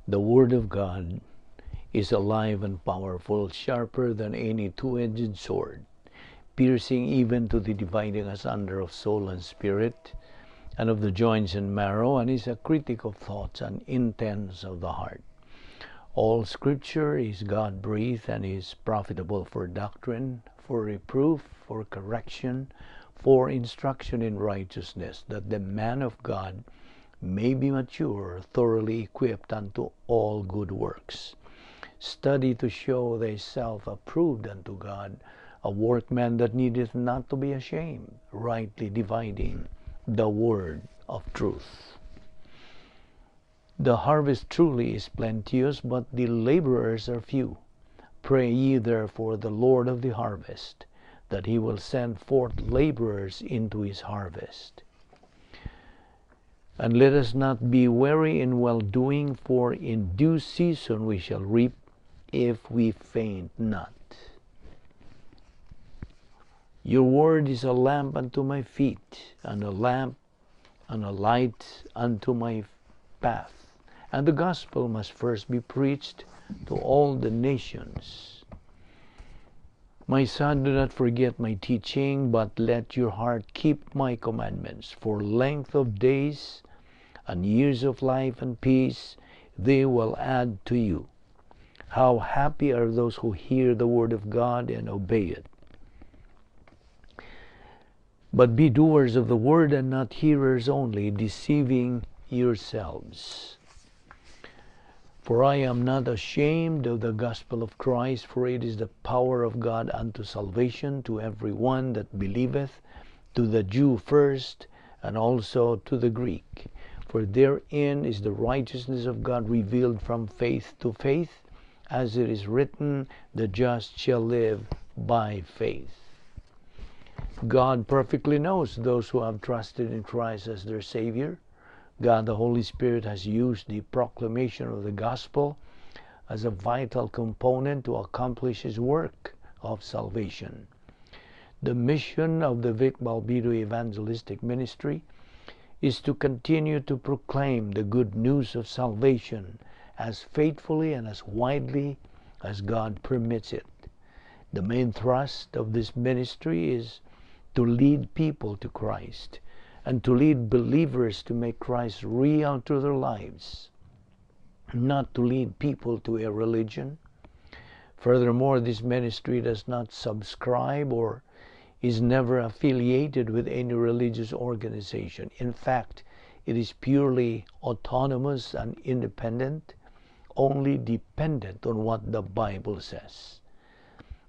The Word of God is alive and powerful, sharper than any two-edged sword, piercing even to the dividing asunder of soul and spirit, and of the joints and marrow, and is a critic of thoughts and intents of the heart. All Scripture is God-breathed and is profitable for doctrine, for reproof, for correction, for instruction in righteousness, that the man of God may be mature, thoroughly equipped unto all good works. Study to show thyself approved unto God, a workman that needeth not to be ashamed, rightly dividing the word of truth. The harvest truly is plenteous, but the laborers are few. Pray ye therefore the Lord of the harvest, that he will send forth laborers into his harvest. And let us not be weary in well-doing, for in due season we shall reap if we faint not. Your word is a lamp unto my feet, and a lamp and a light unto my path. And the gospel must first be preached to all the nations. My son, do not forget my teaching, but let your heart keep my commandments. For length of days and years of life and peace they will add to you. How happy are those who hear the word of God and obey it. But be doers of the word and not hearers only, deceiving yourselves. For I am not ashamed of the gospel of Christ, for it is the power of God unto salvation to every one that believeth, to the Jew first, and also to the Greek. For therein is the righteousness of God revealed from faith to faith, as it is written, the just shall live by faith. God perfectly knows those who have trusted in Christ as their Savior. God the Holy Spirit has used the proclamation of the gospel as a vital component to accomplish His work of salvation. The mission of the Vic Balbido Evangelistic Ministry is to continue to proclaim the good news of salvation as faithfully and as widely as God permits it. The main thrust of this ministry is to lead people to Christ and to lead believers to make Christ real to their lives, not to lead people to a religion. Furthermore, this ministry does not subscribe or is never affiliated with any religious organization. In fact, it is purely autonomous and independent, only dependent on what the Bible says.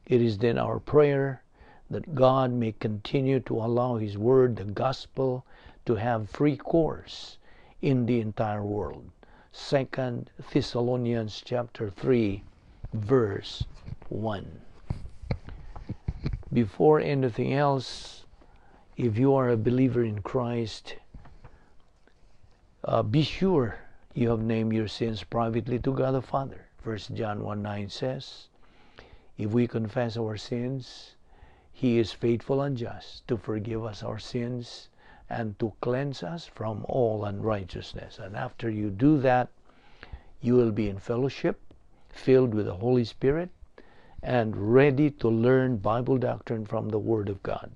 It is then our prayer that God may continue to allow His word, the gospel, to have free course in the entire world. 2 Thessalonians chapter 3, verse 1. Before anything else, if you are a believer in Christ, be sure you have named your sins privately to God the Father. 1 John 1:9 says, if we confess our sins, He is faithful and just to forgive us our sins and to cleanse us from all unrighteousness. And after you do that, you will be in fellowship, filled with the Holy Spirit, and ready to learn Bible doctrine from the Word of God.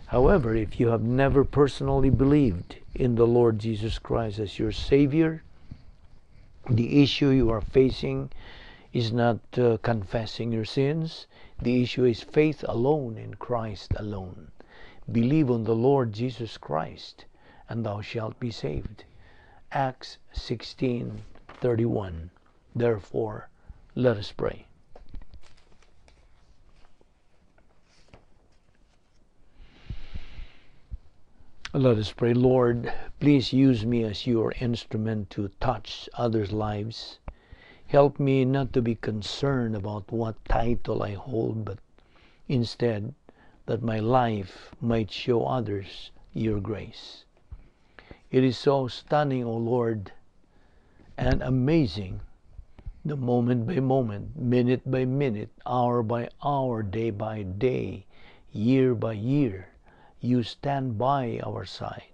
However, if you have never personally believed in the Lord Jesus Christ as your Savior, the issue you are facing is not confessing your sins. The issue is faith alone in Christ alone. Believe on the Lord Jesus Christ, and thou shalt be saved. Acts 16:31. Therefore, let us pray. Let us pray. Lord, please use me as your instrument to touch others' lives. Help me not to be concerned about what title I hold, but instead that my life might show others your grace. It is so stunning, O Lord, and amazing, the moment by moment, minute by minute, hour by hour, day by day, year by year, you stand by our side.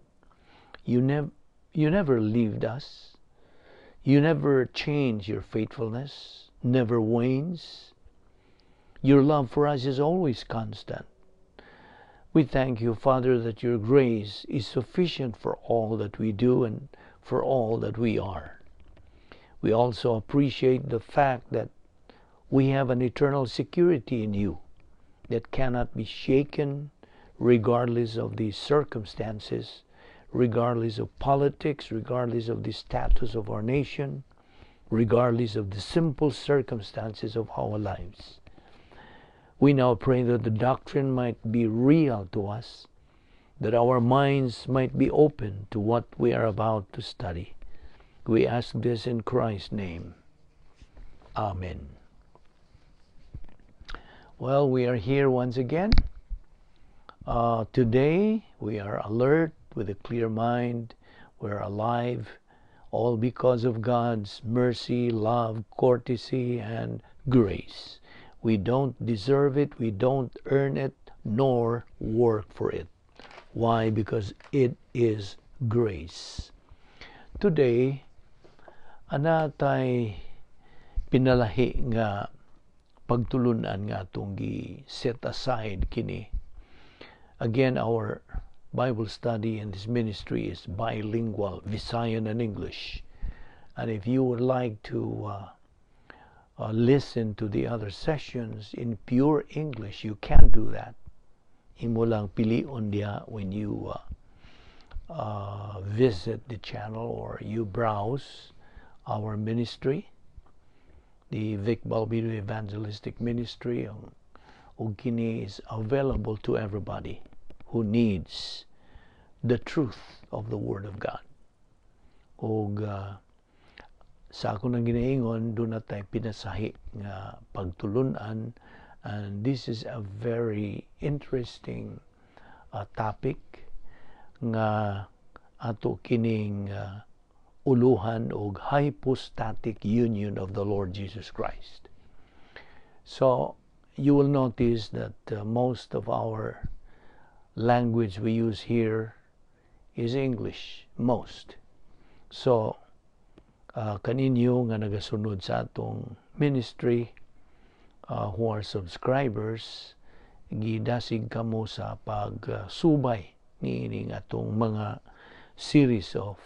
You never leave us. You never change. Your faithfulness never wanes. Your love for us is always constant. We thank you, Father, that your grace is sufficient for all that we do and for all that we are. We also appreciate the fact that we have an eternal security in you that cannot be shaken regardless of the circumstances, regardless of politics, regardless of the status of our nation, regardless of the simple circumstances of our lives. We now pray that the doctrine might be real to us, that our minds might be open to what we are about to study. We ask this in Christ's name. Amen. Well, we are here once again. Today, we are alert with a clear mind. We're alive, all because of God's mercy, love, courtesy, and grace. We don't deserve it, we don't earn it, nor work for it. Why? Because it is grace. Today, naa tay pinalahi nga pagtulunan nga atong gi-set aside kini. Again, our Bible study in this ministry is bilingual, Visayan and English. And if you would like to listen to the other sessions in pure English, you can do that. Imo lang pilion diha when you visit the channel or you browse our ministry, the Vic Balbido Evangelistic Ministry, ug kini is available to everybody who needs the truth of the Word of God. Og sa ako nang ginaingon, duna tay pinasahi nga pagtulunan, and this is a very interesting topic nga ato kining uluhan og hypostatic union of the Lord Jesus Christ. So you will notice that most of our language we use here is English, most. So kaninyo nga nagasunod sa atong ministry, who are subscribers, gidasig kamo sa pagsubay niining atong mga series of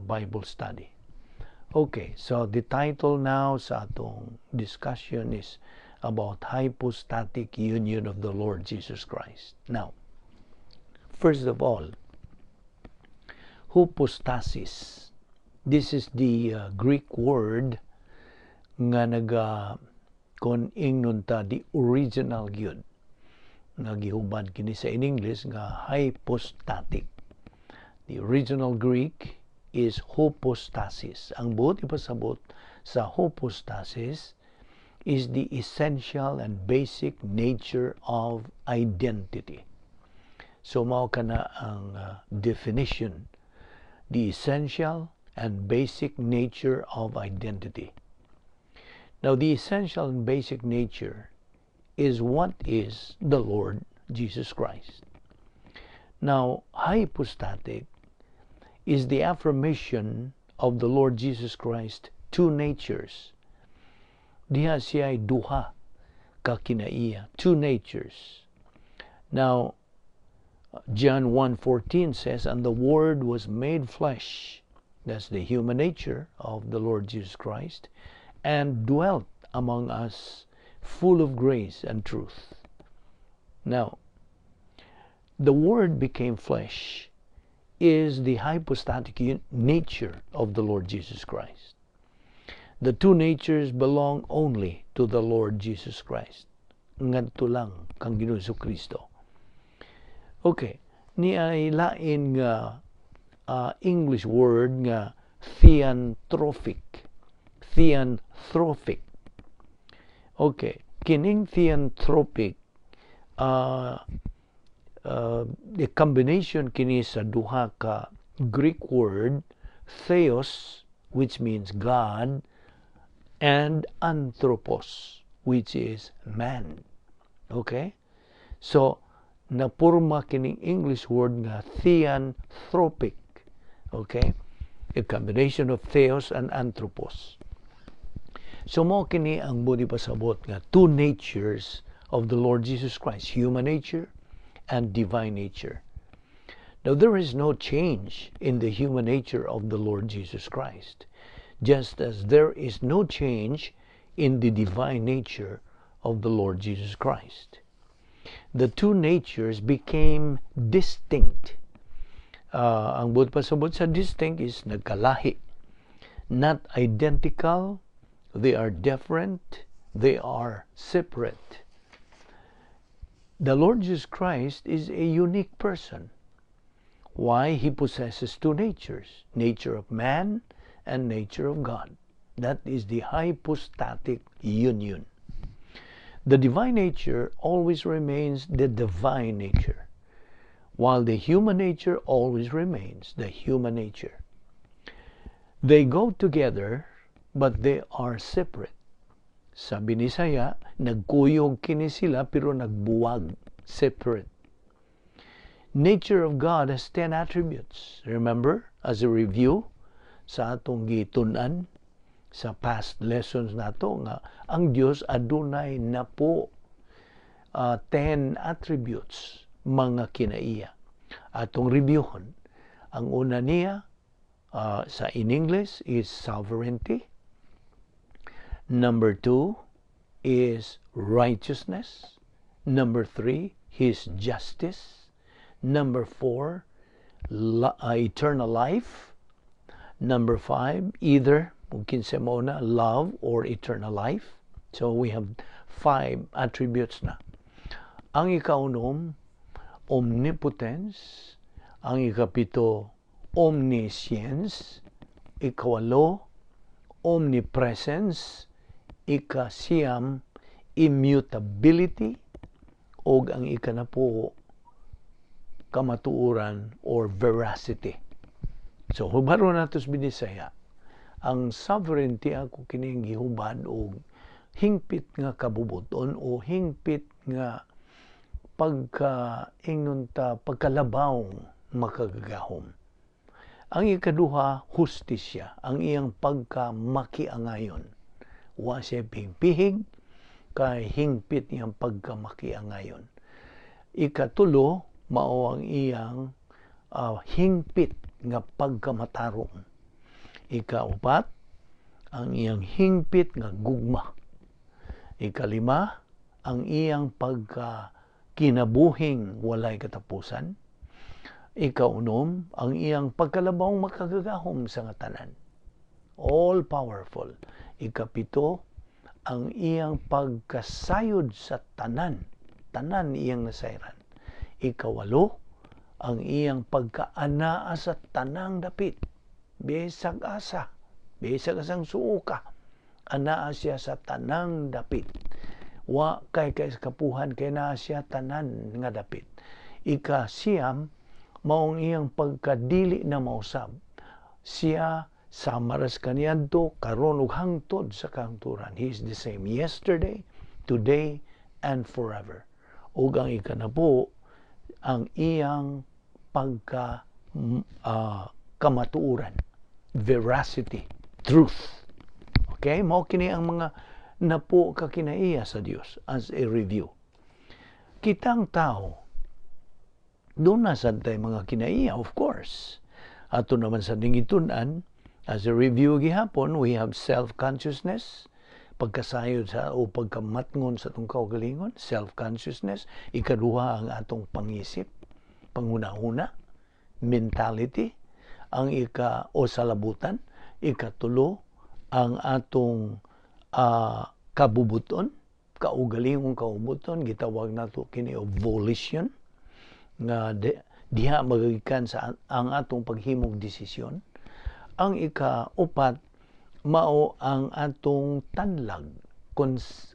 Bible study. Okay, so the title now sa atong discussion is about hypostatic union of the Lord Jesus Christ. Now, first of all, hypostasis. This is the Greek word nga naga kon ingnon ta the original gyud nga gihubad kini sa in English nga hypostatic. The original Greek is hypostasis. Ang buot ipasabot sa hypostasis is the essential and basic nature of identity. So mao kana ang definition, the essential and basic nature of identity. Now, the essential and basic nature is what is the Lord Jesus Christ. Now, hypostatic is the affirmation of the Lord Jesus Christ two natures. Diha siya ay duha ka kinaiya, two natures. Now, John 1:14 says, "And the Word was made flesh." That's the human nature of the Lord Jesus Christ, "and dwelt among us, full of grace and truth." Now, the Word became flesh is the hypostatic nature of the Lord Jesus Christ. The two natures belong only to the Lord Jesus Christ. Ngadto lang kang Ginoong Kristo. Okay, niay lain nga English word nga theanthropic. Theanthropic. Okay, kining theanthropic, the combination kini sa duha ka Greek word, theos, which means God, and anthropos, which is man. Okay? So, napurma kining English word nga theanthropic. Okay? A combination of theos and anthropos. So mao kini ang buot ipasabot nga two natures of the Lord Jesus Christ, human nature and divine nature. Now, there is no change in the human nature of the Lord Jesus Christ, just as there is no change in the divine nature of the Lord Jesus Christ. The two natures became distinct. Ang buot pasabot sa distinct is nagkalahi. Not identical, they are different, they are separate. The Lord Jesus Christ is a unique person. Why? He possesses two natures, nature of man and nature of God. That is the hypostatic union. The divine nature always remains the divine nature, while the human nature always remains the human nature. They go together, but they are separate. Sa Binisaya, nagkuyog kini sila pero nagbuwag, separate. Nature of God has 10 attributes. Remember, as a review, sa atong gitun-an sa past lessons nato nga ang Dios adunay napo 10 attributes, mga kinaiya. Atong reviewhon. Ang una niya sa in English is sovereignty. Number two is righteousness. Number three, His justice. Number four, eternal life. Number five, either kinsa mo na, love or eternal life. So we have five attributes na. Ang ikaunom, omnipotence. Ang ikapito, omniscience. Ikawalo, omnipresence. Ikasiyam, immutability. Og ang ikanapo, kamatuoran or veracity. So, hubaron nato sa Binisaya. Ang sovereignty, ako kining gihubad og hingpit nga kabubuton o hingpit nga pagka ingnon ta pagkalabaw makagagahom. Ang ikaduha, hustisya, ang iyang pagka makiangayon. Wa siya pihig kay hingpit iyang pagka makiangayon. Ikatulo, mao ang iyang hingpit nga pagkamatarong. Ikaupat, ang iyang hingpit nga gugma. Ikalima, ang iyang pagka kinabuhing walay katapusan. Ikaunom, ang iyang pagkalabawng makagagahom sa nga tanan. All powerful. Ikapito, ang iyang pagkasayod sa tanan. Tanan iyang nasayran. Ikawalo, ang iyang pagkaanaa sa tanang dapit. Bisag asa, bisag asang suoka, anaa siya sa tanang dapit. Wa kay kapuhan kay naa siya tanan nga dapit. Ika siyam, maong iyang pagkadili na mausab. Siya sama ras kaniadto, karon ug hangtod sa kahangturan. He is the same yesterday, today, and forever. Ug ang ikanapo, ang iyang pagka kamatuoran, veracity, truth. Okay, mao kini ang mga napo ka kinaiya sa Dios as a review. Kitang tao, duna sad tay mga kinaiya, of course. Ato naman sa gitun-an, as a review gihapon, we have self-consciousness, pagkasayod sa o pagkamatngon sa atong kaugalingon, self-consciousness. Ikaduha, ang atong pangisip, panghuna-huna, mentality, ang ika o salabutan. Ikatulo, ang atong kabubuton, kaugalingong kabubuton, gitawag nato kini og volition, nga diha magikan sa ang atong paghimog desisyon. Ang ika-upat, mao ang atong tanlag,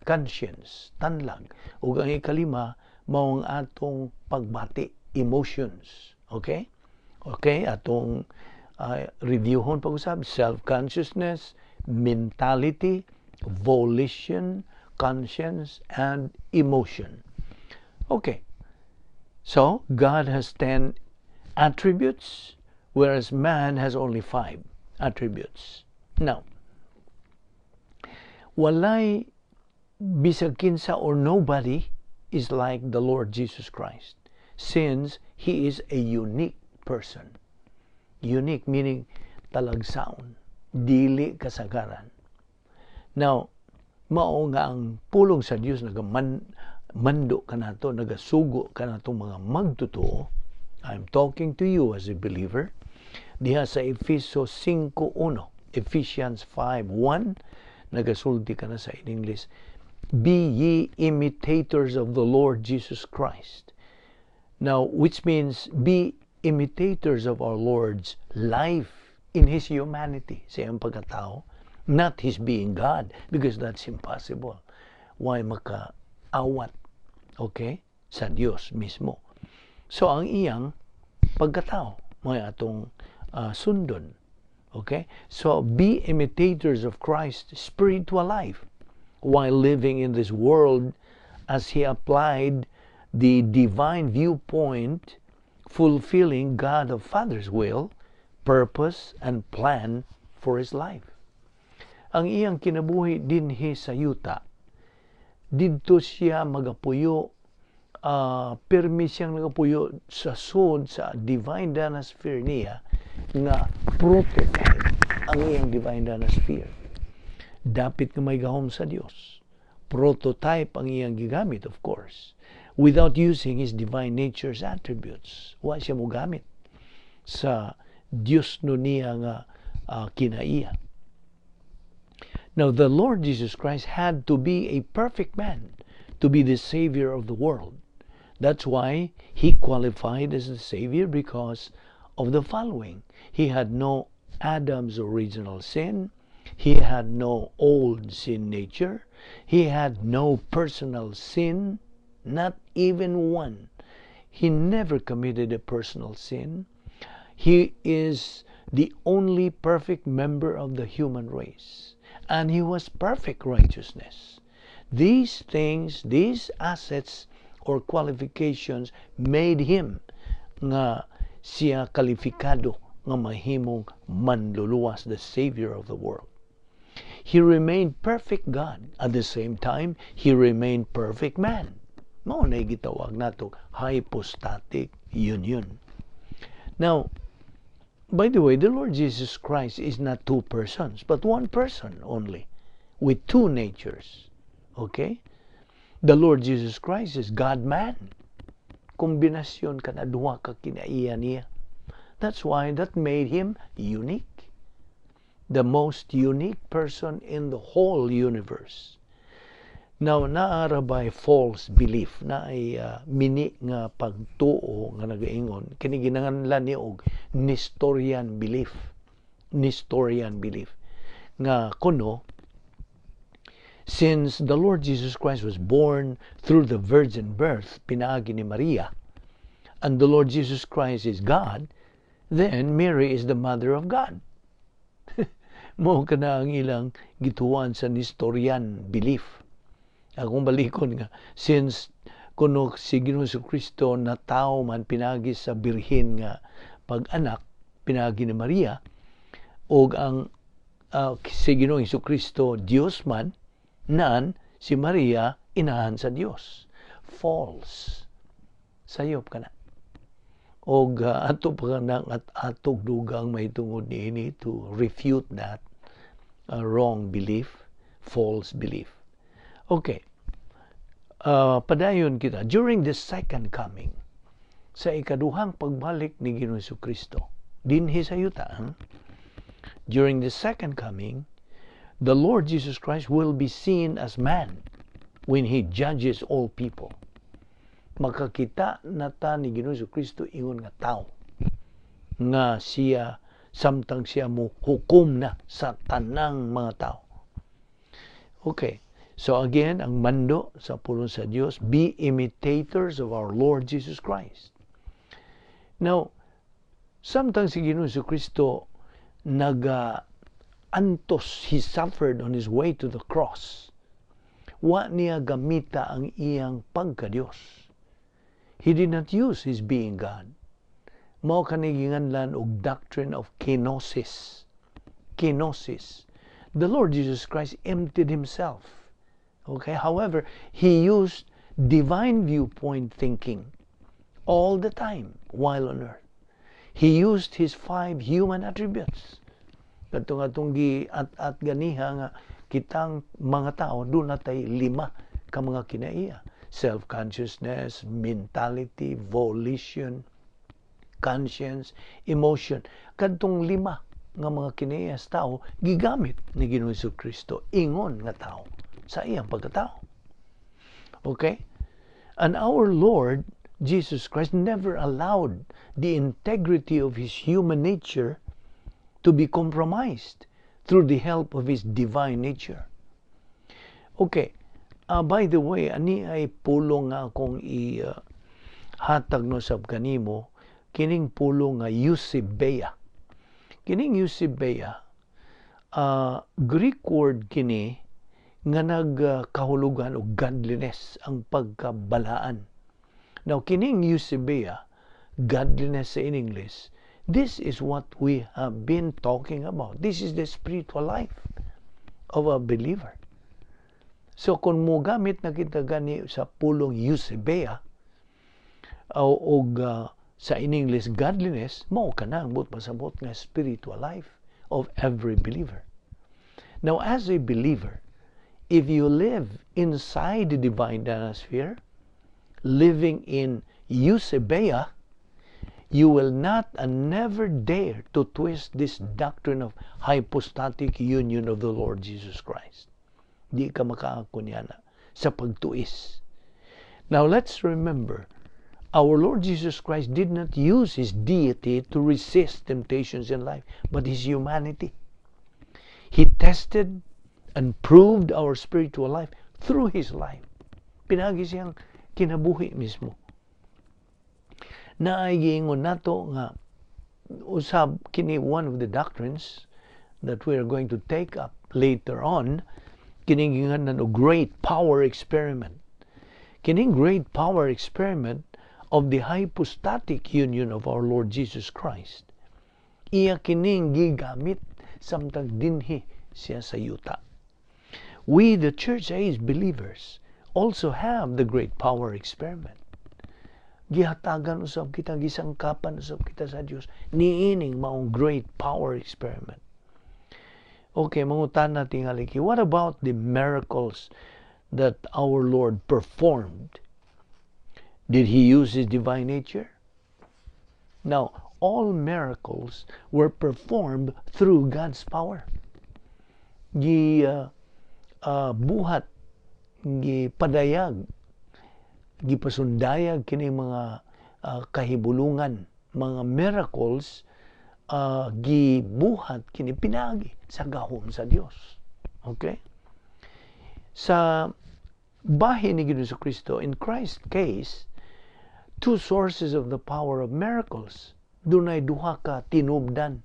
conscience, tanlag. Ug ang ikalima, mao ang atong pagbati, emotions. Okay? Okay, atong reviewhon pag-usab: self-consciousness, mentality, volition, conscience, and emotion. Okay. So, God has 10 attributes, whereas man has only five. attributes. Now, walay bisag kinsa or nobody is like the Lord Jesus Christ, since He is a unique person. Unique meaning talagsaon, dili kasagaran. Now, mao nga ang pulong sa Dios nagaman mando kanato, nagasugo kanato, mga magtotoo. I'm talking to you as a believer. Diha sa Efeso 5:1, Ephesians 5:1, nagasulti kana sa in English, "Be ye imitators of the Lord Jesus Christ." Now, which means be imitators of our Lord's life in His humanity, sa iyang pagkatao, not His being God, because that's impossible. Way makaawat, okay, sa Dios mismo. So, ang iyang pagkatao, may atong sundon. Okay? So, be imitators of Christ's spiritual life while living in this world as He applied the divine viewpoint, fulfilling God the Father's will, purpose, and plan for His life. Ang iyang kinabuhi dinhi sa yuta, didto siya magapuyo, permi siyang nagapuyo sa sud sa divine danasphere niya nga prototype ang iyang divine danasphere. Dapit nga may gahom sa Dios. Prototype ang iyang gigamit, of course, without using his divine nature's attributes. Wa siya mogamit sa Dios no niya nga kinaiya. Now, the Lord Jesus Christ had to be a perfect man to be the Savior of the world. That's why He qualified as the Savior, because of the following. He had no Adam's original sin. He had no old sin nature. He had no personal sin, not even one. He never committed a personal sin. He is the only perfect member of the human race, and He was perfect righteousness. These things, these assets or qualifications made Him nga siya kalifikado nga mahimong manluluwas, the Savior of the world. He remained perfect God. At the same time, He remained perfect man. Mao na gitawag nato hypostatic union. Now, by the way, the Lord Jesus Christ is not two persons, but one person only, with two natures. Okay? The Lord Jesus Christ is God-man. Kombinasyon kana duha ka kinaiya niya. That's why that made Him unique. The most unique person in the whole universe. Now, naa ra bay false belief na ay mini nga pagtuo nga nagaingon kini, ginanganlan ni og Nestorian belief. Nestorian belief nga kuno, since the Lord Jesus Christ was born through the virgin birth, pinaagi ni Maria, and the Lord Jesus Christ is God, then Mary is the mother of God. Mao kana ang ilang gituan sa Nestorian belief. Akong balikon nga since kuno si Ginoong Kristo na tao man pinagi sa birhen nga pag-anak pinagi ni Maria, og ang si Ginoong Kristo Dios man, nan si Maria inahan sa Dios. False. Sayop kana. Og ato pa nang at atog dugang mahitungod niini to refute that wrong belief, false belief. Okay. Padayon kita. During the second coming, sa ikaduhang pagbalik ni Ginoong Kristo dinhi sa yuta, huh? During the second coming, the Lord Jesus Christ will be seen as man when He judges all people. Makakita na ta ni Ginoong Kristo ingon nga tao nga siya samtang siya mo hukom na sa tanang mga tao. Okay. So again, ang mando sa pulong sa Dios, be imitators of our Lord Jesus Christ. Now, samtang si Ginoong Kristo naga antos, He suffered on His way to the cross, wa niya gamita ang iyang pagka-Dios. He did not use His being God. Mao kani ginganlan og doctrine of kenosis. Kenosis. The Lord Jesus Christ emptied himself. Okay, however, he used divine viewpoint thinking all the time while on earth. He used his five human attributes. Katong atong gi at ganiha nga kitang mga tao duna tay lima ka mga kinaiya: self-consciousness, mentality, volition, conscience, emotion. Kadtong lima nga mga kinaiya sa tao gigamit ni Ginoong Kristo ingon nga tao sa iyang pagkatao. Okay? And our Lord Jesus Christ never allowed the integrity of his human nature to be compromised through the help of his divine nature. Okay. By the way, ani ay pulong nga akong i-hatag no sab kanimo, kining pulong nga eusebeia. Kining eusebeia, Greek word kini nga nagkahulugan og godliness, ang pagkabalaan. Now, kining eusebeia, godliness in English, this is what we have been talking about. This is the spiritual life of a believer. So kung mogamit na kita gani sa pulong eusebeia o og sa in English godliness, mao kana ang buot pasabot nga spiritual life of every believer. Now, as a believer, if you live inside the divine danasphere, living in eusebeia, you will not and never dare to twist this doctrine of hypostatic union of the Lord Jesus Christ. Di ka makaangkon niana sa pagtuis. Now let's remember, our Lord Jesus Christ did not use his deity to resist temptations in life, but his humanity. He tested and proved our spiritual life through his life. Pinaagi siyang kinabuhi mismo. Naay giingon nato nga usab kini, one of the doctrines that we are going to take up later on, kining ginganan og great power experiment. Kining great power experiment of the hypostatic union of our Lord Jesus Christ, iya kining gigamit samtang dinhi siya sa yuta. We, the church age believers, also have the great power experiment. Gihatagan usab kita, gisangkapan usab kita sa Dios niining maong great power experiment. Okay, mangutana tingali ki, what about the miracles that our Lord performed? Did he use his divine nature? Now, all miracles were performed through God's power. Gi buhat, gi padayag, gipasundayag kini mga kahibulungan, mga miracles, gibuhat kini pinaagi sa gahom sa Dios. Okay? Sa bahin ni Ginoong Kristo, in Christ's case, two sources of the power of miracles. Dunay duha ka tinubdan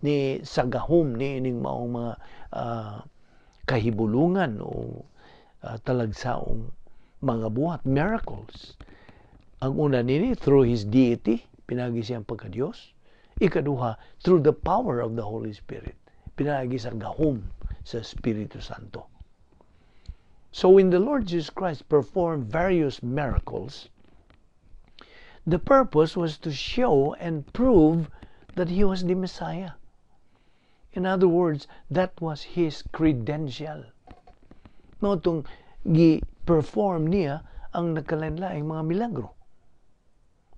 ni sa gahom ni ining maong mga kahibulungan o talagsaong mga buhat, miracles. Ang una nini, through His deity, pinaagi siyang pagka-Diyos. Ikaduha, through the power of the Holy Spirit, pinaagi sa gahom sa Espiritu Santo. So when the Lord Jesus Christ performed various miracles, the purpose was to show and prove that he was the Messiah. In other words, that was his credential. Mao tong gi-perform niya ang nagkalain-laing mga milagro.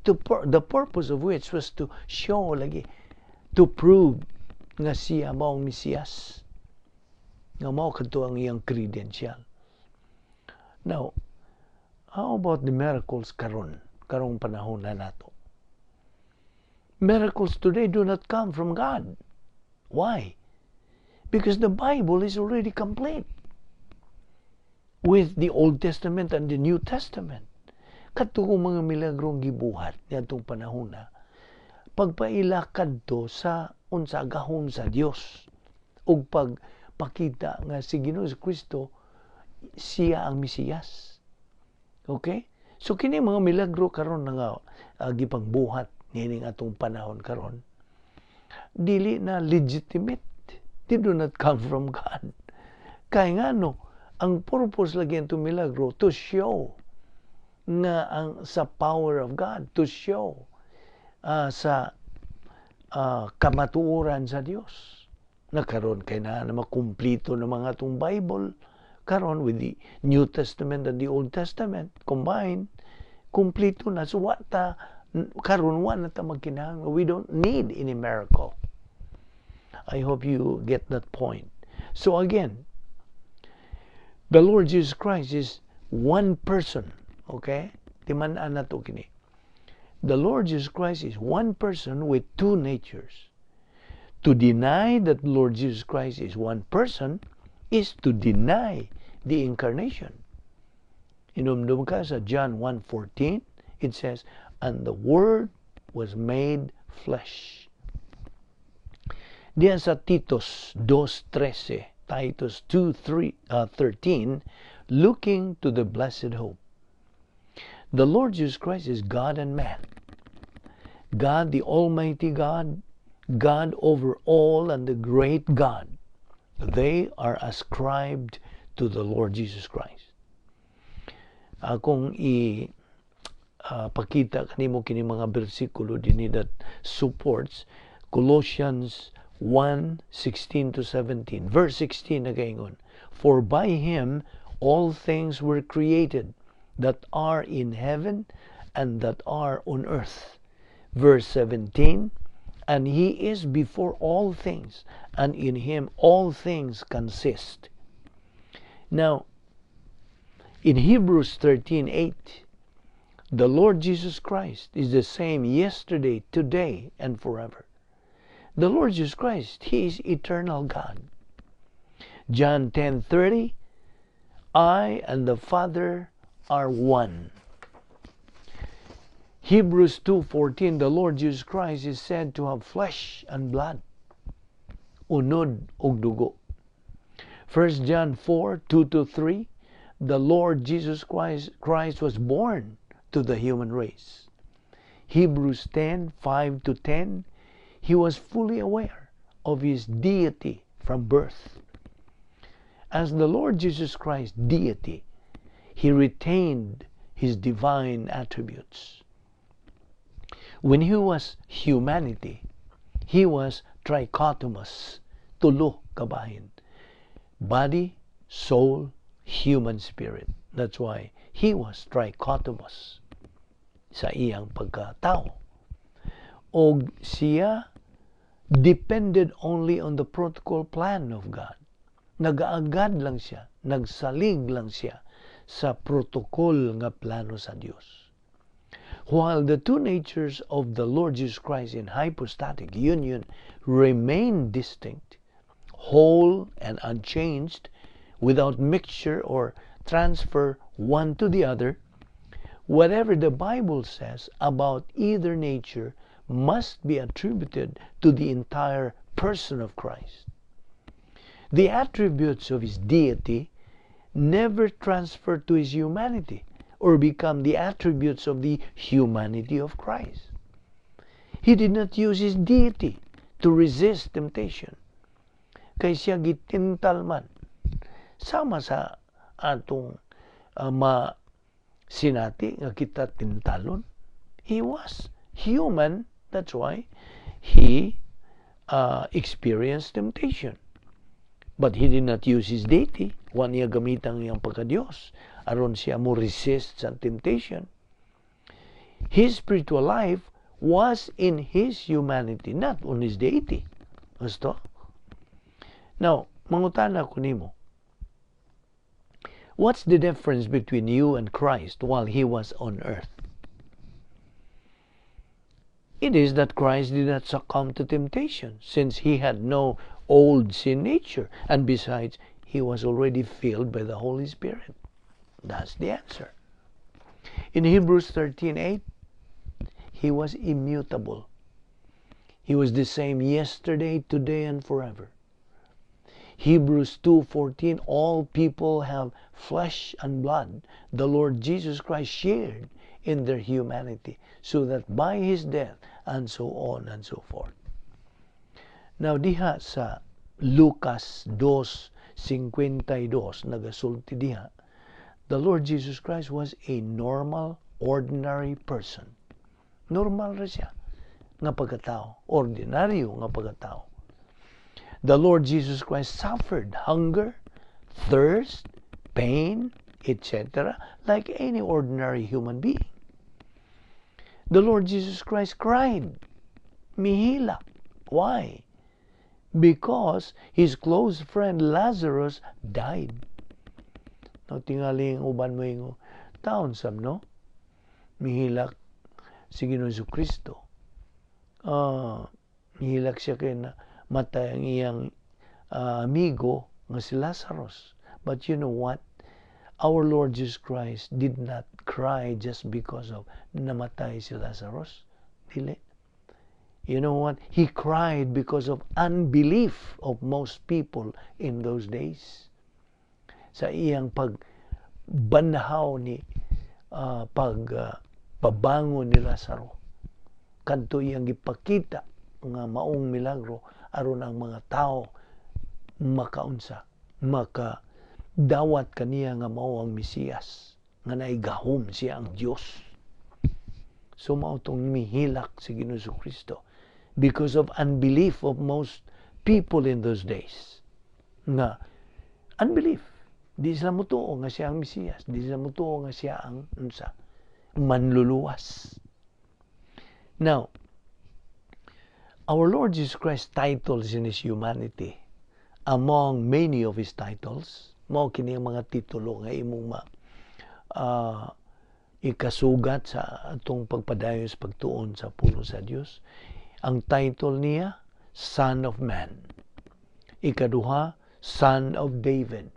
The purpose of which was to show lagi, to prove nga siya maong Mesiyas. Nga mao kadto ang iyang credential. Now, how about the miracles karon, karong panahon na nato? Miracles today do not come from God. Why? Because the Bible is already complete with the Old Testament and the New Testament. Kadto kung mga milagrong gibuhat niadtong panahon na pagpaila kadto sa unsa, gahom sa Dios ug pagpakita nga si Ginoong Kristo siya ang Mesiyas. Okay? So kini mga milagro karon nga gipangbuhat niining atong panahon karon, dili na legitimate, They do not come from God. Kay ngano, ang purpose lagi ang milagro to show nga ang sa power of God, to show sa kamatuoran sa Dios. Na karon kay na makumplito ng mga atong Bible karon with the New Testament and the Old Testament combined, kumplito na. So wa ta karon, wa na ta magkinahanglan. We don't need any miracle. I hope you get that point. So again, the Lord Jesus Christ is one person, okay? Timan-an nato kini. The Lord Jesus Christ is one person with two natures. To deny that Lord Jesus Christ is one person is to deny the incarnation. Hinumdum ka sa John 1:14, it says, "And the Word was made flesh." Diyan sa Titus 2:13, Titus 2:3, 13, looking to the blessed hope. The Lord Jesus Christ is God and man. God, the Almighty God, God over all, and the great God. They are ascribed to the Lord Jesus Christ. Akong i pakita kanimo kini mga bersikulo dinhi that supports Colossians 1:16 to 17. Verse 16 nagaingon, "For by him all things were created that are in heaven and that are on earth." Verse 17, "And he is before all things, and in him all things consist." Now, in Hebrews 13:8, the Lord Jesus Christ is the same yesterday, today, and forever. The Lord Jesus Christ, He is eternal God. John 10:30, "I and the Father are one." Hebrews 2:14, the Lord Jesus Christ is said to have flesh and blood. Unod ug dugo. 1 John 4:2 to 3, the Lord Jesus Christ was born to the human race. Hebrews 10:5 to 10, he was fully aware of his deity from birth. As the Lord Jesus Christ deity, he retained his divine attributes. When he was humanity, he was trichotomous, tulo kabahin. Body, soul, human spirit. That's why he was trichotomous sa iyang pagkatao. Og siya depended only on the protocol plan of God. Nagaagad lang siya, nagsalig lang siya sa protocol nga plano sa Dios. While the two natures of the Lord Jesus Christ in hypostatic union remain distinct, whole and unchanged, without mixture or transfer one to the other, whatever the Bible says about either nature must be attributed to the entire person of Christ. The attributes of his deity never transfer to his humanity or become the attributes of the humanity of Christ. He did not use his deity to resist temptation. Kay siya gitintal man. Sama sa atong ma sinati nga kita tintalon. He was human. That's why he experienced temptation. But he did not use his deity. Wa niya gamitan iyang pagka-Diyos aron siya mo resist sa temptation. His spiritual life was in his humanity, not on his deity. Gusto? Now, mangutana ko nimo. What's the difference between you and Christ while he was on earth? It is that Christ did not succumb to temptation, since he had no old sin nature, and besides, he was already filled by the Holy Spirit. That's the answer. In Hebrews 13:8, he was immutable. He was the same yesterday, today, and forever. Hebrews 2:14, all people have flesh and blood. The Lord Jesus Christ shared in their humanity so that by his death, and so on and so forth. Now diha sa Lucas 2:52 nagasulti diha, the Lord Jesus Christ was a normal, ordinary person. Normal ra siya nga pagkatao, ordinaryo nga pagkatao. The Lord Jesus Christ suffered hunger, thirst, pain, etc., like any ordinary human being. The Lord Jesus Christ cried, mihilak. Why? Because his close friend Lazarus died. No, tingali ang uban moingon, taon sab, no? Mihilak si Ginoong Kristo. Mihilak siya kay namatay ang iyang amigo nga si Lazarus. But you know what? Our Lord Jesus Christ did not cry just because of namatay si Lazarus. Dili. You know what? He cried because of unbelief of most people in those days. Sa iyang pagbanhaw ni pag pabangon ni Lazaro. Kadto iyang gipakita nga maong milagro aron ang mga tao makaunsa, maka dawat kaniya nga mao ang Mesiyas nga naigahom siya ang Dios. So mao tong mihilak si Ginoong Kristo because of unbelief of most people in those days. Nga unbelief. Di sila motuo nga siya ang Mesiyas. Di sila motuo nga siya ang unsa, manluluwas. Now, our Lord Jesus Christ titles in His humanity, among many of His titles, mao kini ang mga titulo nga imong ma ikasugat sa atong pagpadayon sa pagtuon sa pulong sa Dios. Ang title niya, Son of Man. Ikaduha, Son of David.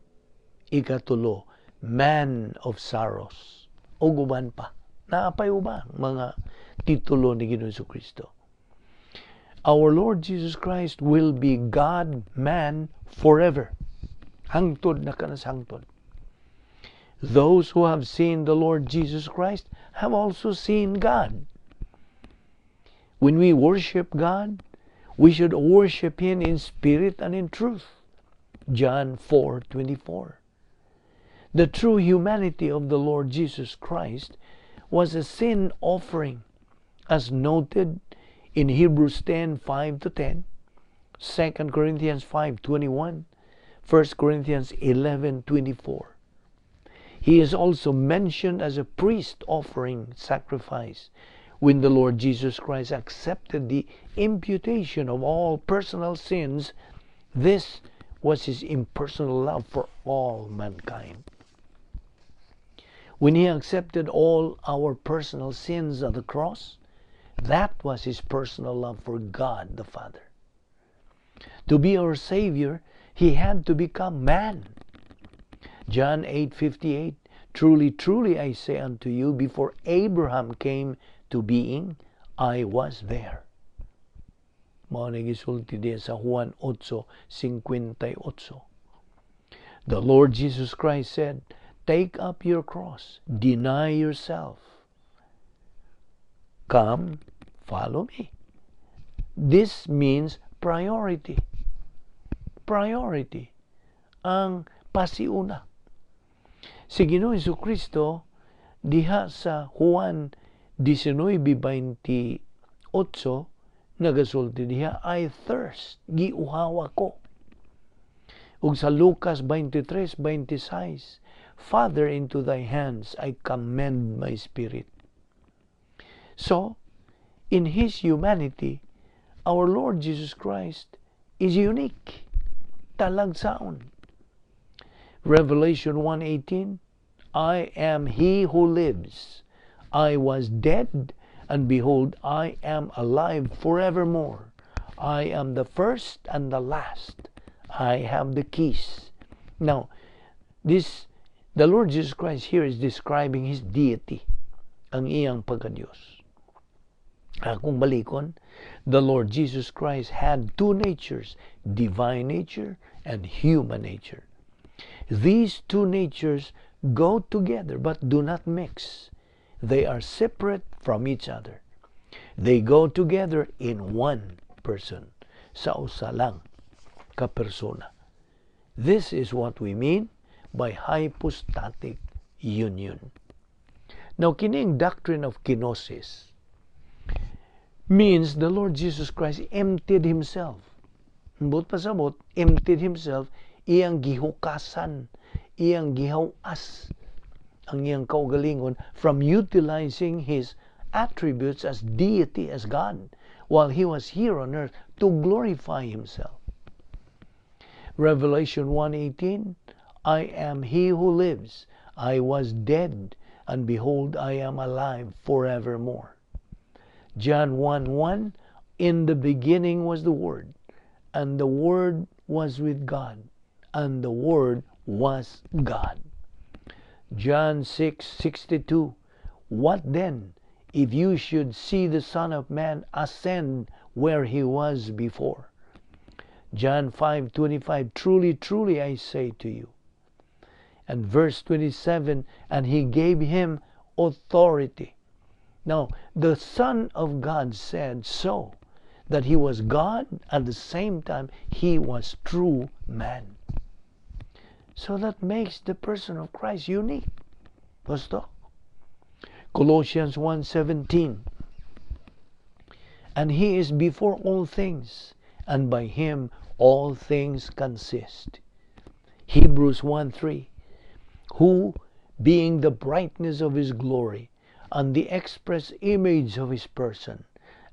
Ikatulo, Man of Sorrows. Ug uban pa. Naa pay uban mga titulo ni Ginoong Kristo. Our Lord Jesus Christ will be God man forever. Hangtod na kanas hangtod. Those who have seen the Lord Jesus Christ have also seen God. When we worship God, we should worship Him in spirit and in truth. John 4:24. The true humanity of the Lord Jesus Christ was a sin offering, as noted in Hebrews 10:5 to 10, 2 Corinthians 5:21, 1 Corinthians 11:24. He is also mentioned as a priest offering sacrifice when the Lord Jesus Christ accepted the imputation of all personal sins. This was his impersonal love for all mankind. When he accepted all our personal sins on the cross, that was his personal love for God the Father. To be our Savior, he had to become man. John 8:58: "Truly, truly, I say unto you, before Abraham came to being, I was there." Mao na gisulti diya sa Juan 8:58. The Lord Jesus Christ said, "Take up your cross, deny yourself. Come, follow me." This means priority. Priority. Ang pasiuna. Si Ginoong Kristo diha sa Juan 19:28 nagasulti diha, "I thirst," giuhaw ako. Ug sa Lucas 23:26, "Father, into thy hands I commend my spirit." So, in His humanity, our Lord Jesus Christ is unique. Talagsaon. Revelation 1:18, "I am he who lives. I was dead, and behold, I am alive forevermore. I am the first and the last. I have the keys." Now, this the Lord Jesus Christ here is describing His deity, ang iyang pagka-Diyos. Kung balikon, the Lord Jesus Christ had two natures, divine nature and human nature. These two natures go together but do not mix. They are separate from each other. They go together in one person. Sa usa lang. ka persona. This is what we mean by hypostatic union. Now, kining doctrine of kenosis means the Lord Jesus Christ emptied himself. Buot pasabot, emptied himself, iyang gihukasan, iyang gihawas ang iyang kaugalingon from utilizing his attributes as deity, as God, while he was here on earth to glorify himself. Revelation 1:18, "I am he who lives. I was dead, and behold, I am alive forevermore." John 1:1, "In the beginning was the Word, and the Word was with God, and the Word was God." John 6:62, "What then if you should see the Son of Man ascend where he was before?" John 5:25, "Truly, truly, I say to you." And verse 27, "And he gave him authority." Now, the Son of God said so, that he was God, at the same time he was true man. So that makes the person of Christ unique. Gusto? Colossians 1:17, "And he is before all things, and by him all things consist." Hebrews 1:3, "Who, being the brightness of his glory, and the express image of his person,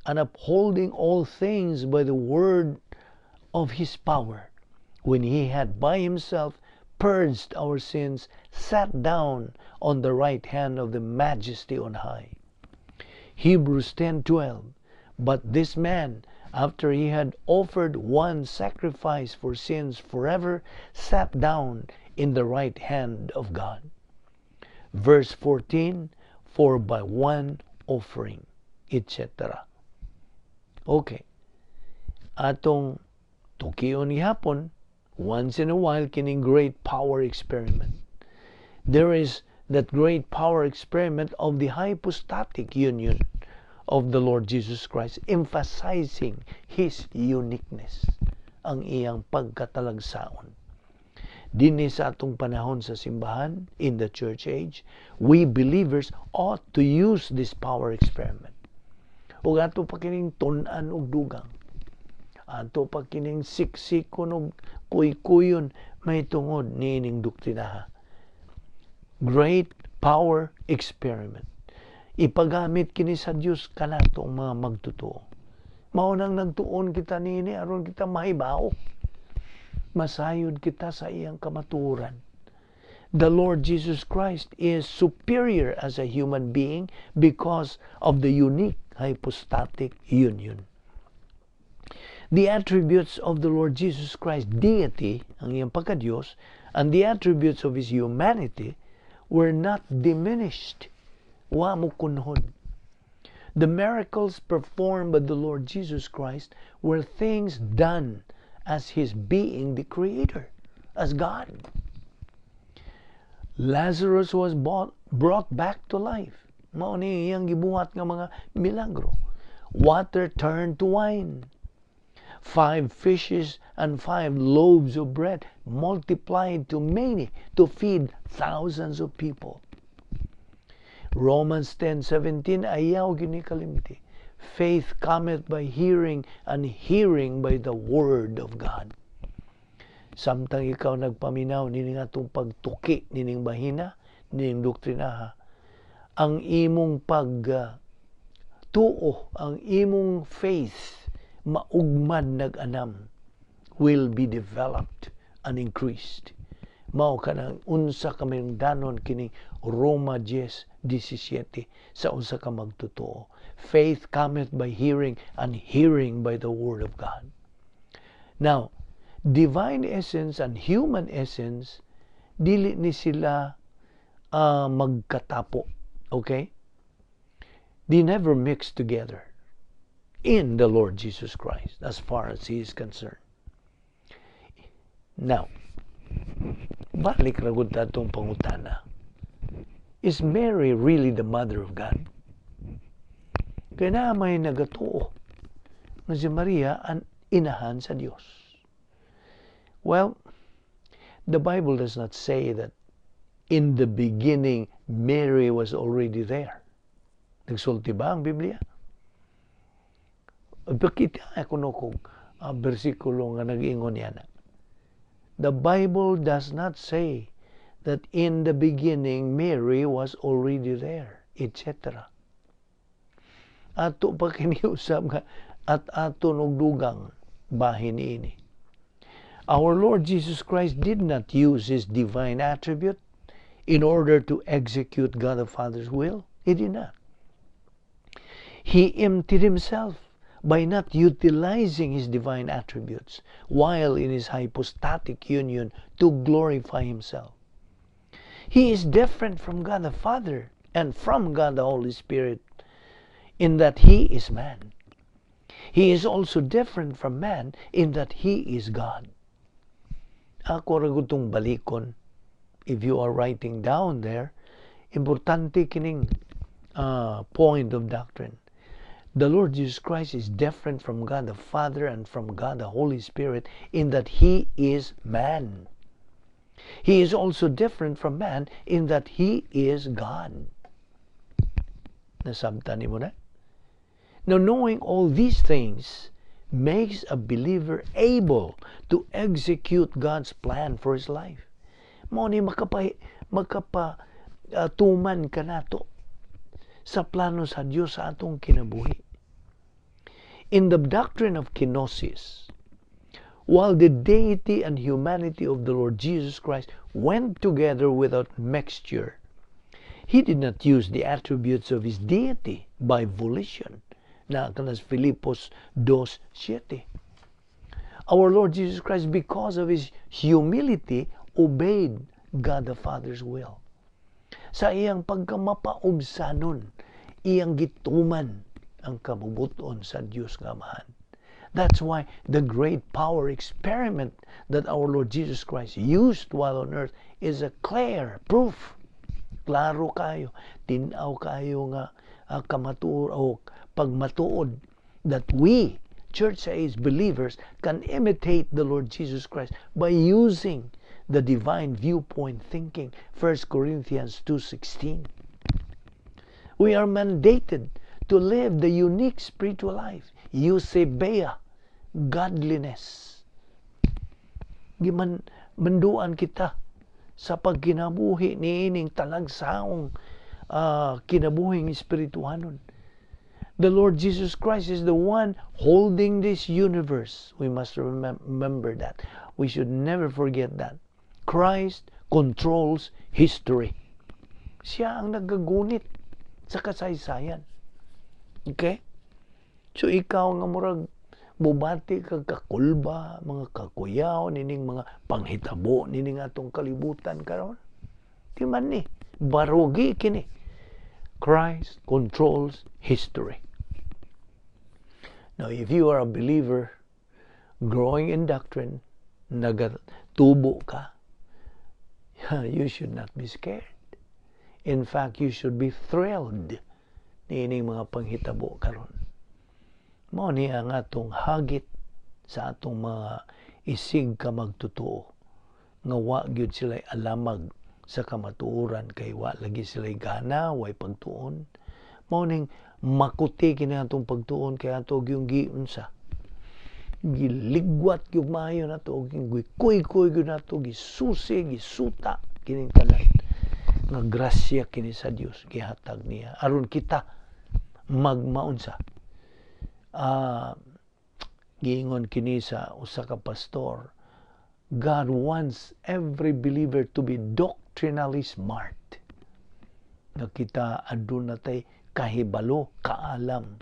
and upholding all things by the word of his power, when he had by himself purged our sins, sat down on the right hand of the Majesty on high." Hebrews 10:12, "But this man, after he had offered one sacrifice for sins forever, sat down in the right hand of God." Verse 14, "For by one offering," etc. Okay. Atong tukion gihapon, once in a while, kining great power experiment. There is that great power experiment of the hypostatic union of the Lord Jesus Christ, emphasizing His uniqueness, ang iyang pagkatalagsaon. Dinhi sa atong panahon sa simbahan, in the church age, we believers ought to use this power experiment. Ug ato pa kining tun-an og dugang. Ato pa kining siksikon og kuykuyon may tungod niining doktrinaha. Great power experiment. Ipagamit kini sa Dios kanato ang mga magtotoo. Mao nang nagtuon kita niini aron kita mahibaw. Masayod kita sa iyang kamatuoran. The Lord Jesus Christ is superior as a human being because of the unique hypostatic union. The attributes of the Lord Jesus Christ, deity, ang iyang pagka-Diyos, and the attributes of His humanity were not diminished. Wa mo kunhod. The miracles performed by the Lord Jesus Christ were things done as His being the Creator, as God. Lazarus was brought back to life. Mao ni iyang gibuhat nga mga milagro. Water turned to wine. Five fishes and five loaves of bread multiplied to many to feed thousands of people. Romans 10:17, ayaw gyud ni kalimti. "Faith cometh by hearing, and hearing by the word of God." Samtang ikaw nagpaminaw nining atong pagtuki nining bahina, nining doktrinaha, ang imong pag tuo, ang imong faith maugmad nag-anam, will be developed and increased. Mao kanang unsa ka danon kining Roma 10:17 sa unsa ka magtotoo. Faith cometh by hearing, and hearing by the word of God. Now, divine essence and human essence, dili ni sila magkatapo. Okay? They never mix together in the Lord Jesus Christ as far as He is concerned. Now, balik ra gud atong pangutana. Is Mary really the mother of God? Kay naa may nagatuo nga si Maria ang inahan sa Dios. Well, the Bible does not say that in the beginning Mary was already there. Nagsulti ba ang Biblia? Pakita ako no kung bersikulo nga nag-ingon niya na. The Bible does not say that in the beginning Mary was already there, etc. Ato pa kini usab nga at ato og dugang bahin ini. Our Lord Jesus Christ did not use his divine attribute in order to execute God the Father's will. He did not. He emptied himself by not utilizing his divine attributes while in his hypostatic union to glorify himself. He is different from God the Father and from God the Holy Spirit in that he is man. He is also different from man in that he is God. Ako ra gutong balikon. If you are writing down there, importante kining point of doctrine. The Lord Jesus Christ is different from God the Father and from God the Holy Spirit in that He is man. He is also different from man in that He is God. Nasabtan nimo na? Now, knowing all these things makes a believer able to execute God's plan for his life. Mao ni makapa tuman ka nato sa plano sa Dios sa atong kinabuhi. In the doctrine of kenosis, while the deity and humanity of the Lord Jesus Christ went together without mixture, he did not use the attributes of his deity by volition. Na kanas Filipos 2:7. Our Lord Jesus Christ, because of his humility, obeyed God the Father's will. Sa iyang pagkamapaubsanon, iyang gituman ang kabubuton sa Dios nga Amahan. That's why the great power experiment that our Lord Jesus Christ used while on earth is a clear proof. Klaro kayo, tin-aw kayo nga kamatuor o pagmatuod that we, church age believers, can imitate the Lord Jesus Christ by using the divine viewpoint thinking, 1 Corinthians 2:16. We are mandated to live the unique spiritual life, eusebeia, godliness. Giman manduan kita sa pagkinabuhi niining talagsaong kinabuhing espirituhanon. The Lord Jesus Christ is the one holding this universe. We must remember that. We should never forget that. Christ controls history. Siya ang nagagunit sa kasaysayan. Okay? So ikaw nga murag mubati kag kakulba, mga kakuyaw, nining mga panghitabo, nining atong kalibutan karon. Di man ni, barugi kini. Christ controls history. Now, if you are a believer growing in doctrine, nagatubo ka, you should not be scared. In fact, you should be thrilled niining mga panghitabo karon. Mao ni ang atong hagit sa atong mga isig ka magtotoo nga wa gyud sila alamag sa kamatuoran kay wa lagi sila gana, way pagtuon. Mao ning makuti kini atong pagtuon kay ato gyung giunsa, giligwat gyud maayo nato, gikuy-kuy gyud nato, gisusi, gisuta kining tanan nga grasya kini sa Dios gihatag niya aron kita magmaunsa. Giingon kini sa usa ka pastor, God wants every believer to be doctrinally smart, nga kita aduna tay kahibalo, kaalam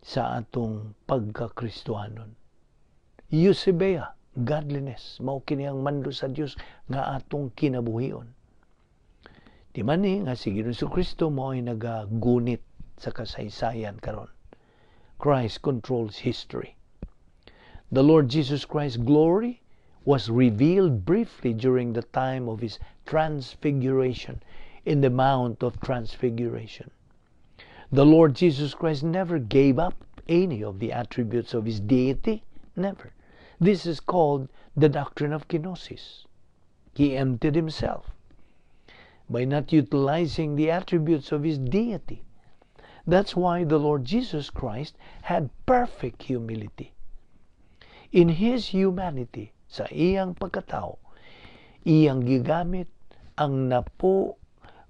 sa atong pagkakristohanon. Eusebeia, godliness, mao kini ang mando sa Dios nga atong kinabuhion. Di man ni nga si Ginoong Kristo mao ay nagagunit sa kasaysayan karon. Christ controls history. The Lord Jesus Christ's glory was revealed briefly during the time of his transfiguration in the Mount of Transfiguration. The Lord Jesus Christ never gave up any of the attributes of his deity. Never. This is called the doctrine of kenosis. He emptied himself by not utilizing the attributes of his deity. That's why the Lord Jesus Christ had perfect humility. In his humanity, sa iyang pagkatao, iyang gigamit ang napo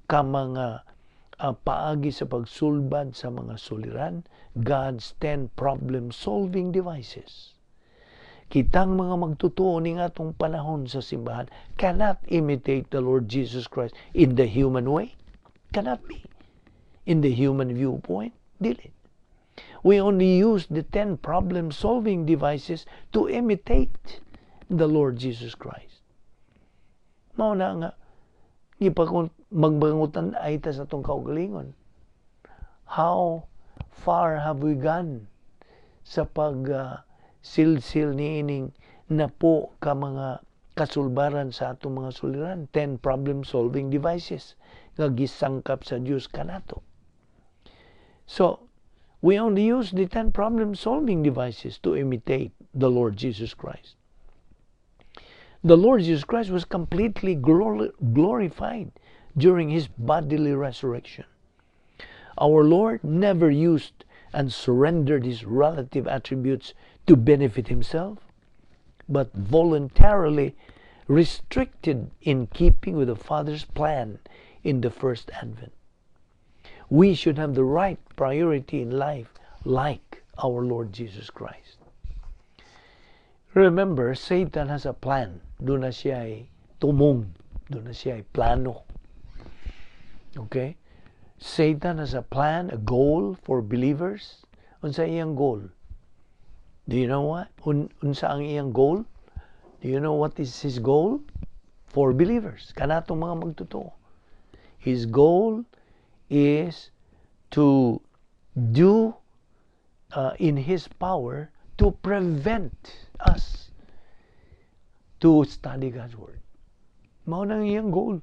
ka mga paagi sa pagsulbad sa mga suliran, God's 10 problem-solving devices. Kitang mga magtotoo ning atong panahon sa simbahan cannot imitate the Lord Jesus Christ in the human way. Cannot be. In the human viewpoint, dili. We only use the 10 problem-solving devices to imitate the Lord Jesus Christ. Mao na nga gipakon magbangutan-ay ta sa atong kaugalingon. How far have we gone sa pag silsil niining napo ka mga kasulbaran sa atong mga suliran, 10 problem-solving devices nga gisangkap sa Dios kanato? So, we only use the 10 problem-solving devices to imitate the Lord Jesus Christ. The Lord Jesus Christ was completely glorified during his bodily resurrection. Our Lord never used and surrendered his relative attributes to benefit himself, but voluntarily restricted in keeping with the Father's plan in the first advent. We should have the right priority in life like our Lord Jesus Christ. Remember, Satan has a plan. Duna siya'y tumong. Duna siya'y plano. Okay? Satan has a plan, a goal for believers. Unsa iyang goal? Do you know what? Unsa ang iyang goal? Do you know what is his goal? For believers. Kanatong mga magtotoo. His goal is to do in his power to prevent us to study God's Word. Mao nang iyang goal.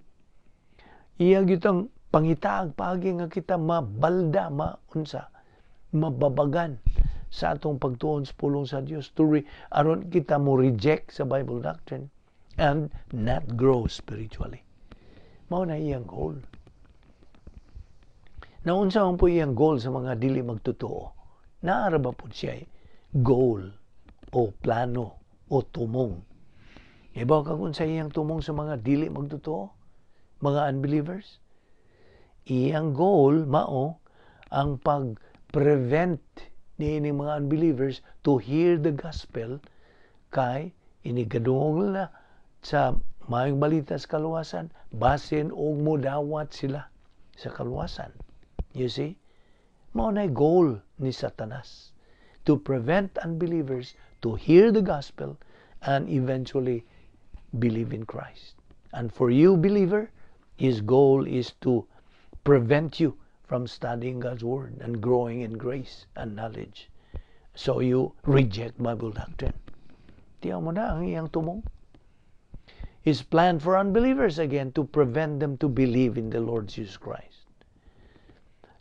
Iya gyud pangitaag paagi nga kita mabalda, maunsa, mababagan sa atong pagtuon sa pulong sa Dios aron kita mo reject sa Bible doctrine and not grow spiritually. Mao na iyang goal. Naunsa man po iyang goal sa mga dili magtotoo? Naa ra ba po siya goal o plano o tumong? Ibaw ka kung sa iyang tumong sa mga dili magtotoo, mga unbelievers? Iyang goal mao ang pag-prevent niini mga unbelievers to hear the gospel, kay inigadungog na sa maayong balita sa kaluwasan, basin og modawat sila sa kaluwasan. You see? Mao na goal ni Satanas, to prevent unbelievers to hear the gospel and eventually believe in Christ. And for you, believer, his goal is to prevent you from studying God's Word and growing in grace and knowledge. So you reject Bible doctrine. Tiyaw mo na ang iyang tumong. His plan for unbelievers, again, to prevent them to believe in the Lord Jesus Christ.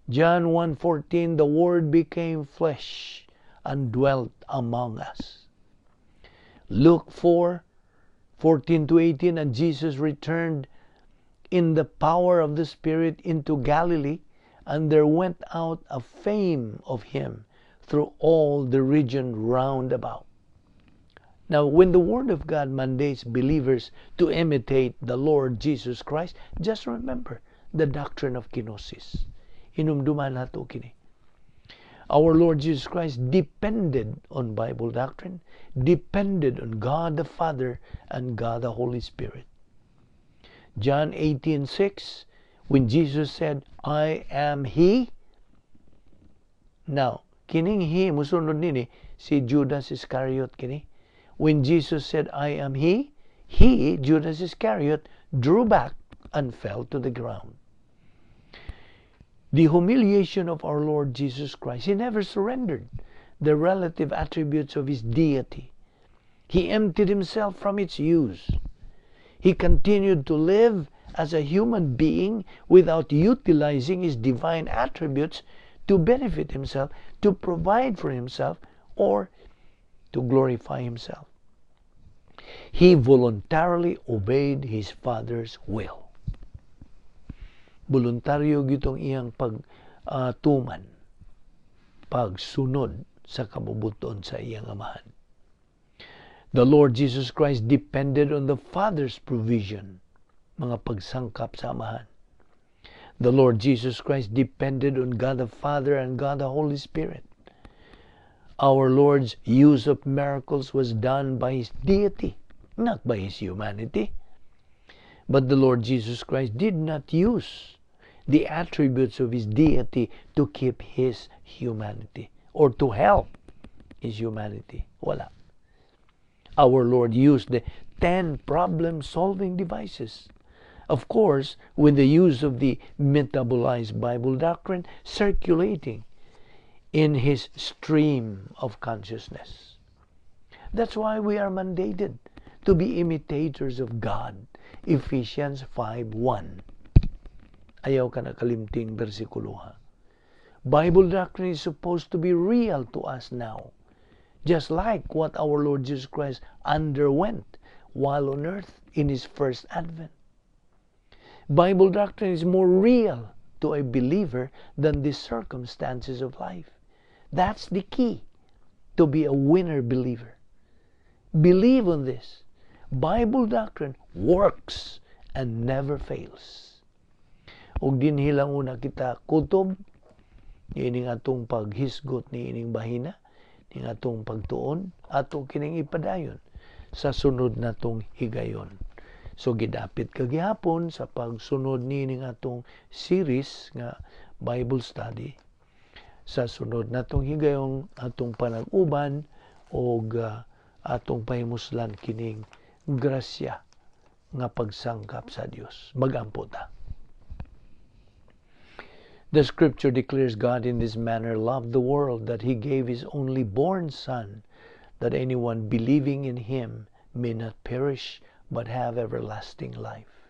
John 1:14, "The Word became flesh and dwelt among us." Luke 4:14 to 18, "And Jesus returned in the power of the Spirit into Galilee, and there went out a fame of him through all the region round about." Now, when the Word of God mandates believers to imitate the Lord Jesus Christ, just remember the doctrine of kenosis. Hinumduman nato kini. Our Lord Jesus Christ depended on Bible doctrine, depended on God the Father and God the Holy Spirit. John 18:6, when Jesus said, "I am He." Now, kining "he," musunod nini, si Judas Iscariot kini. When Jesus said, "I am He," he, Judas Iscariot, drew back and fell to the ground. The humiliation of our Lord Jesus Christ, He never surrendered the relative attributes of His deity. He emptied Himself from its use. He continued to live as a human being without utilizing His divine attributes to benefit Himself, to provide for Himself, or to glorify Himself. He voluntarily obeyed His Father's will. Voluntaryo gyud tong iyang pag tuman, pagsunod sa kabubut-on sa iyang Amahan. The Lord Jesus Christ depended on the Father's provision, mga pagsangkap sa Amahan. The Lord Jesus Christ depended on God the Father and God the Holy Spirit. Our Lord's use of miracles was done by His deity, not by His humanity. But the Lord Jesus Christ did not use the attributes of His deity to keep His humanity or to help His humanity. Wala. Our Lord used the 10 problem solving devices. Of course, with the use of the metabolized Bible doctrine circulating in His stream of consciousness. That's why we are mandated to be imitators of God. Ephesians 5:1. Ayaw ka na kalimting bersikulo ha. Bible doctrine is supposed to be real to us now, just like what our Lord Jesus Christ underwent while on earth in His first advent. Bible doctrine is more real to a believer than the circumstances of life. That's the key to be a winner believer. Believe on this. Bible doctrine works and never fails. Ug dinhi lang una kita kutob ining atong paghisgot ni ining bahina, ning atong pagtuon, ato kining ipadayon sa sunod natong higayon. So gidapit kagihapon sa pagsunod niining atong series nga Bible study. Sa sunod natong higayon, atong panag-uban og atong pahimuslan kining grasya nga pagsangkap sa Dios. Magampo ta. The Scripture declares, "God in this manner loved the world, that He gave His only born Son, that anyone believing in Him may not perish, but have everlasting life.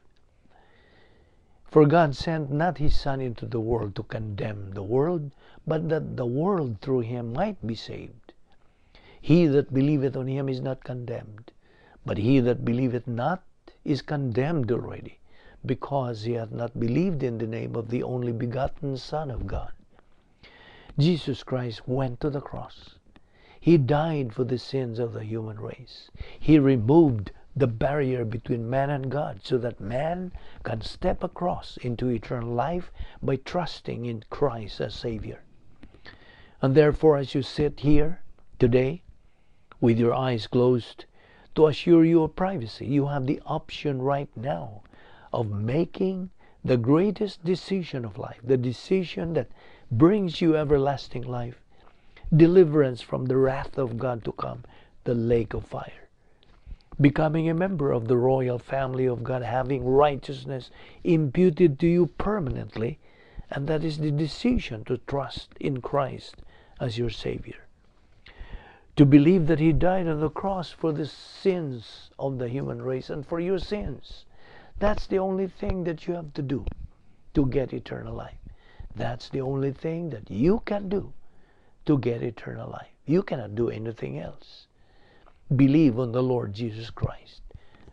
For God sent not His Son into the world to condemn the world, but that the world through Him might be saved. He that believeth on Him is not condemned, but he that believeth not is condemned already, because he hath not believed in the name of the only begotten Son of God." Jesus Christ went to the cross. He died for the sins of the human race. He removed the barrier between man and God so that man can step across into eternal life by trusting in Christ as Savior. And therefore, as you sit here today with your eyes closed, to assure you of privacy, you have the option right now of making the greatest decision of life, the decision that brings you everlasting life, deliverance from the wrath of God to come, the lake of fire. Becoming a member of the royal family of God, having righteousness imputed to you permanently, and that is the decision to trust in Christ as your Savior. To believe that He died on the cross for the sins of the human race and for your sins. That's the only thing that you have to do to get eternal life. That's the only thing that you can do to get eternal life. You cannot do anything else. Believe on the Lord Jesus Christ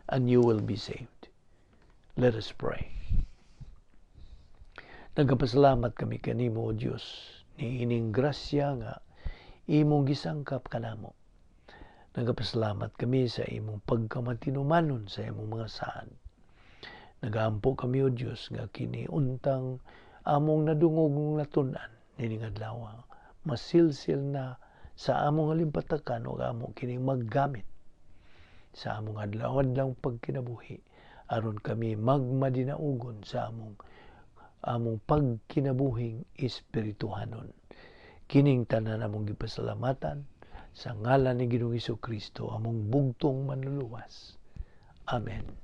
and you will be saved. Let us pray. Nagapasalamat kami kanimo, O Dios, ni ining grasya nga imong gisangkap kanamo. Nagapasalamat kami sa imong pagkamatinumanon sa imong mga saad. Nagaampo kami, O Dios, nga kini untang among nadungog natun-an nining adlaw, masilsil na sa among alimpatakan ug amo kining maggamit sa among adlaw-adlaw pagkinabuhi aron kami magmadinaugon sa among pagkinabuhing espirituhanon. Kining tanan among gipasalamatan sa ngalan ni Ginoong Kristo, among bugtong Manluluwas. Amen.